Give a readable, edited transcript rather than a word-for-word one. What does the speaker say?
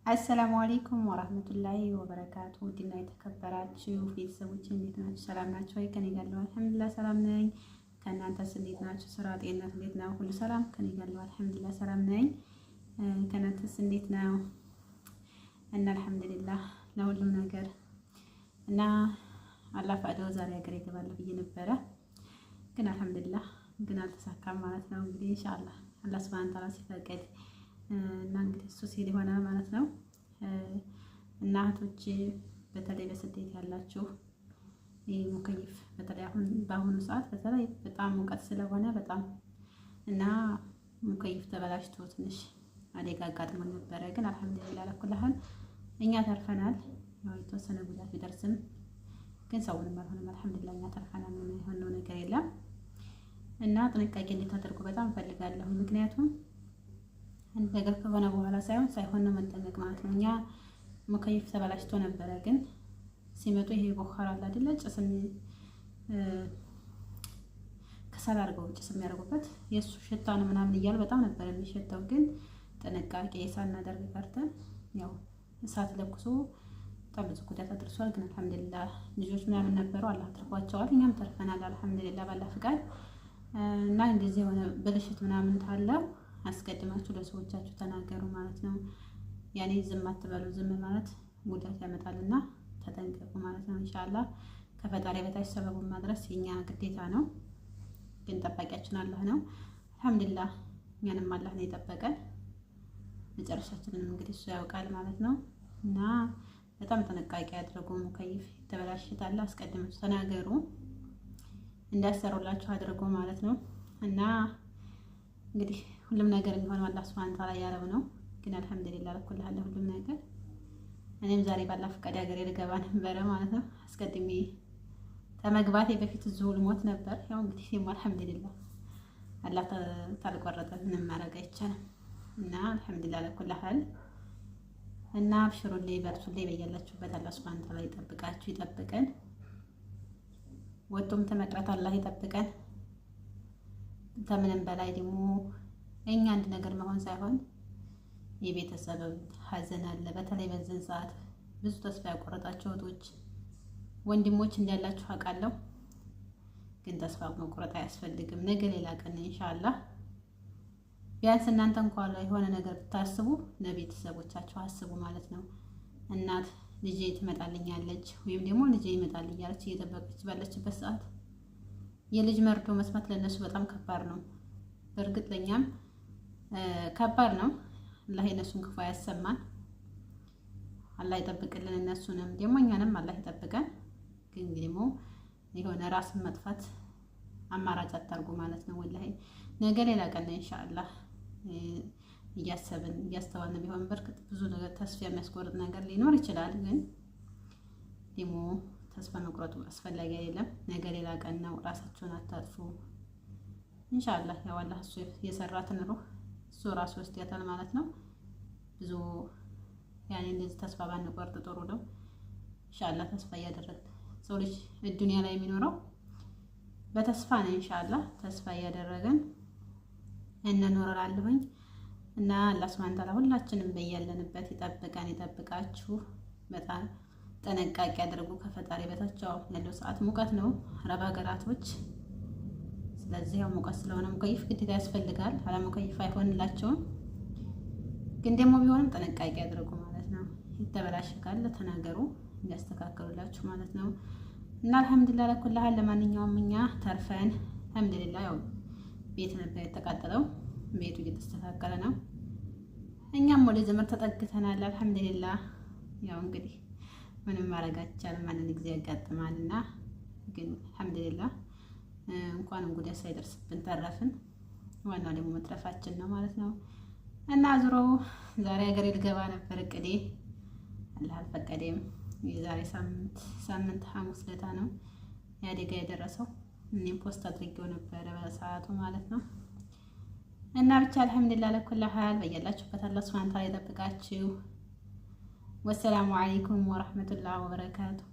السلام عليكم ورحمة الله وبركاته። ውድና የተከበራችሁ ቤተሰቦች እንዴት ናችሁ? ሰላም ናችሁ ወይ? ከኔ ጋር الحمد لله ሰላም ነኝ። ከእናንተስ እንዴት ናችሁ? ስራ፣ ጤንነት እንዴት ነው? ሁሉ ሰላም? ከኔ ጋር الحمد لله ሰላም ነኝ። ከእናንተስ እንዴት ነው? እና الحمد لله ለሁሉም ነገር። እና አላህ ፈቅዶ ዛሬ ሀገር እገባለሁ ብዬ ነበረ፣ ግን الحمد لله ግን አልተሳካም ማለት ነው። እንግዲህ إن شاء الله አላህ سبحانه وتعالى ሲፈቅድ እና እንግዲህ እሱ ሲል ይሆናል ማለት ነው። እና እህቶቼ፣ በተለይ በስደት ያላችሁ ይህ مكيف በተለይ አሁን በአሁኑ ሰዓት በተለይ በጣም ሙቀት ስለሆነ በጣም እና مكيف ተበላሽቶ ትንሽ አደጋ አጋጥሞ ነበረ። ግን الحمد لله على كل حال እኛ ተርፈናል። ያው የተወሰነ ጉዳት ቢደርስም ግን ሰውንም አልሆነም። الحمد لله እኛ ተርፈናል። ምንም የሆነው ነገር የለም። እና ጥንቃቄ እንድታደርጉ በጣም እፈልጋለሁ። ምክንያቱም አንድ ነገር ከሆነ በኋላ ሳይሆን ሳይሆን ነው መጠንቀቅ ማለት ነው። እኛ مكيف ተበላሽቶ ነበረ፣ ግን ሲመጡ ይሄ بخار አለ አይደለ? ጭስ፣ ከሰል አድርገው ጭስ የሚያደርጉበት የእሱ ሽታ ነው ምናምን እያሉ በጣም ነበር የሚሸተው። ግን ጥንቃቄ ሳናደርግ ቀርተን ያው እሳት ለኩሶ በጣም ብዙ ጉዳት አድርሷል። ግን الحمد لله ልጆች ምናምን ነበሩ፣ አላህ አትርፏቸዋል። እኛም ተርፈናል الحمد لله ባላህ ፍቃድ። እና እንደዚህ የሆነ ብልሽት ምናምን ታለው አስቀድማችሁ ለሰዎቻችሁ ተናገሩ ማለት ነው። ያኔ ዝም አትበሉ። ዝም ማለት ጉዳት ያመጣልና ተጠንቀቁ ማለት ነው። إن شاء الله ከፈጣሪ በታች ሰበቡን ማድረስ የኛ ግዴታ ነው። ግን ጠባቂያችን አላህ ነው። الحمد لله እኛንም አላህ ነው የጠበቀን። መጨረሻችንንም እንግዲህ እሱ ያውቃል ማለት ነው። እና በጣም ጥንቃቄ አድርጉ። مكيف የተበላሽታለ አስቀድማችሁ ተናገሩ፣ እንዲያሰሩላችሁ አድርጉ ማለት ነው። እና እንግዲህ ሁሉም ነገር የሚሆነው አላህ سبحانه وتعالى ያለው ነው። ግን الحمد لله على كل حال ሁሉም ነገር። እኔም ዛሬ ባላህ ፈቃድ ሀገሬ ልገባ ነበረ ማለት ነው። አስቀድሜ ከመግባቴ በፊት እዚሁ ልሞት ነበር። ያው እንግዲህ ደግሞ الحمد لله አላህ ታልቆረጠ ምንም ማድረግ አይቻልም። እና الحمد لله على كل حال። እና አብሽሩልኝ፣ በርቱልኝ። በያላችሁበት አላህ سبحانه وتعالى ይጠብቃችሁ፣ ይጠብቀን። ወጡም ተመቅረት አላህ ይጠብቀን። ከምንም በላይ ደግሞ እኛ አንድ ነገር መሆን ሳይሆን የቤተሰብ ሀዘን አለ። በተለይ በዚህን ሰዓት ብዙ ተስፋ ያቆረጣቸው እህቶች ወንድሞች እንዳላችሁ አውቃለሁ። ግን ተስፋ መቁረጥ አያስፈልግም። ነገ ሌላ ቀን إن شاء الله። ቢያንስ እናንተ እንኳን የሆነ ነገር ብታስቡ ለቤተሰቦቻችሁ አስቡ ማለት ነው። እናት ልጄ ትመጣልኛለች ወይም ደግሞ ልጄ ይመጣል እያለች እየጠበቀች ባለችበት ሰዓት የልጅ መርዶ መስማት ለእነሱ በጣም ከባድ ነው። በእርግጥ ለእኛም ከባድ ነው። አላህ የእነሱን ክፉ አያሰማን። አላህ ይጠብቅልን። እነሱንም ደግሞ እኛንም አላህ ይጠብቀን። ግን ደግሞ የሆነ ራስን መጥፋት አማራጭ አታርጉ ማለት ነው። والله ነገ ሌላ ቀን ነው إن شاء الله። እያሰብን እያስተዋልን ቢሆን በእርግጥ ብዙ ነገር ተስፋ የሚያስቆርጥ ነገር ሊኖር ይችላል። ግን ደግሞ ተስፋ መቁረጡ አስፈላጊ አይደለም። ነገ ሌላ ቀን ነው። ራሳችሁን አታጥፉ። إن شاء الله ያው አላህ እሱ የሰራትን ሩህ እሱ ራሱ ወስዷታል ማለት ነው። ብዙ ያኔ እንደዚህ ተስፋ ባንቆርጥ ጥሩ ነው። إن شاء الله ተስፋ እያደረግን፣ ሰው ልጅ ዱንያ ላይ የሚኖረው በተስፋ ነው። إن شاء الله ተስፋ እያደረግን እንኖራለሁኝ። እና አላህ سبحانه وتعالى ሁላችንም በያለንበት ይጠብቀን፣ ይጠብቃችሁ። በጣም ጥንቃቄ አድርጉ። ከፈጣሪ በታች ያለው ሰዓት ሙቀት ነው አረብ ሀገራቶች። ስለዚህ ያው ሙቀት ስለሆነ مكيف ግዴታ ያስፈልጋል። አለ مكيف አይሆንላቸውም። ግን ደግሞ ቢሆንም ጥንቃቄ አድርጉ ማለት ነው። የተበላሸ ካለ ተናገሩ፣ እንዲያስተካክሉላችሁ ማለት ነው። እና الحمد لله على كل حال። ለማንኛውም እኛ ተርፈን الحمد لله። ያው ቤት ነበር የተቃጠለው፣ ቤቱ እየተስተካከለ ነው። እኛም ወደ ዘመድ ተጠግተናል። الحمد لله። ያው እንግዲህ ምንም ማድረግ አይቻልም። አንዳንድ ጊዜ ያጋጥማልና ግን الحمد لله እንኳንም ጉዳት ሳይደርስብን ተረፍን። ዋናው ደግሞ መትረፋችን ነው ማለት ነው። እና ዙሮ ዛሬ ሀገሬ ልገባ ነበር እቅዴ፣ አላህ አልፈቀደም። የዛሬ ሳምንት ሐሙስ ለታ ነው የአደጋ የደረሰው። እኔም post አድርጌው ነበረ በሰዓቱ ማለት ነው። እና ብቻ الحمد لله على كل حال። በያላችሁበት አላህ سبحانه وتعالى ይጠብቃችሁ። والسلام عليكم ورحمة الله وبركاته።